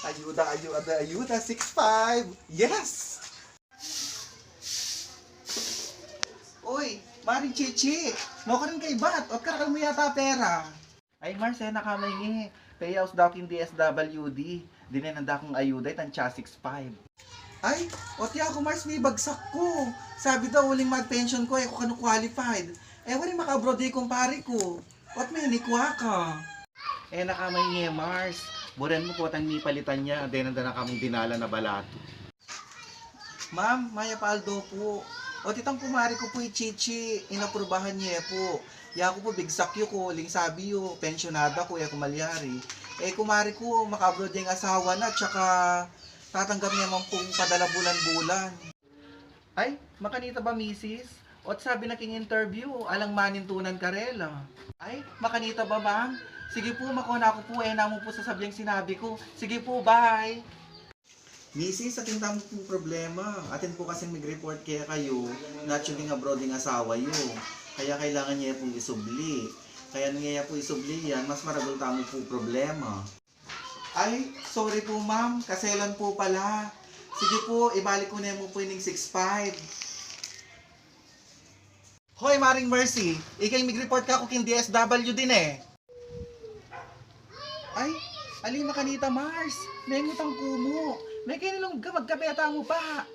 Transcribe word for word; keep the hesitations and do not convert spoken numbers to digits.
Ayuda, ayuda, ayuda, six five. Yes! Uy, Maring Chichi, mo ka rin kaibat, o karakal mu yata pera. Ay, Mars, e na ka maingi. Payaus da ku king D S W D. Dinan da kung ayuda, itang tsa six five. Ay, o tiya ku, Mars, mibagsak ku. Sabi da, uling mag-pension ku, e ku kanu qualified. E, wari maka-abroad ya ing kumpari ku. Ot menikwa ka. E na ka maingi, Mars. Buren mu potang mipalitan ya, dinan da na kamung dinalan a balatu. Ma'am, mayap a aldo pu. Ot itang kumari ku pu i Chichi, inaprubahan ye pu. Yaku pu bigsak yu ku, uling sabi yu, pensyonada ku, e ku malyari. E kumari ku, maka-abroad ya ing asawa na, tsaka tatanggap ne man pung padala bulan-bulan. Ay, makanita ba, misis? Ot sabi na king interview, alang manintunan karela. Ay, makanita ba, ma'am? Sige pu, makona ku pu, e na mu pu sasabiang sinabi ku. Sige pu, bye! Misis, atin tamu pung problema. Atin pu kasing mig-report kekayu, na atsu king abroad ing asawa yu. Kaya kailangan ye pung isubli. Kaya nung e ya pu isubli yan, mas maragul tamu pu problema. Ay, sorry pu, ma'am. Kaselan pu pala. Sige pu, ibalik ku ne mu pu ining six five. Hoy, Maring Mercy, ika ing mig-report kaku king D S W D ne. Ay, ali makanita, Mars? Mengutang ku mu. Mekeni lungub ka, magkape tamu pa.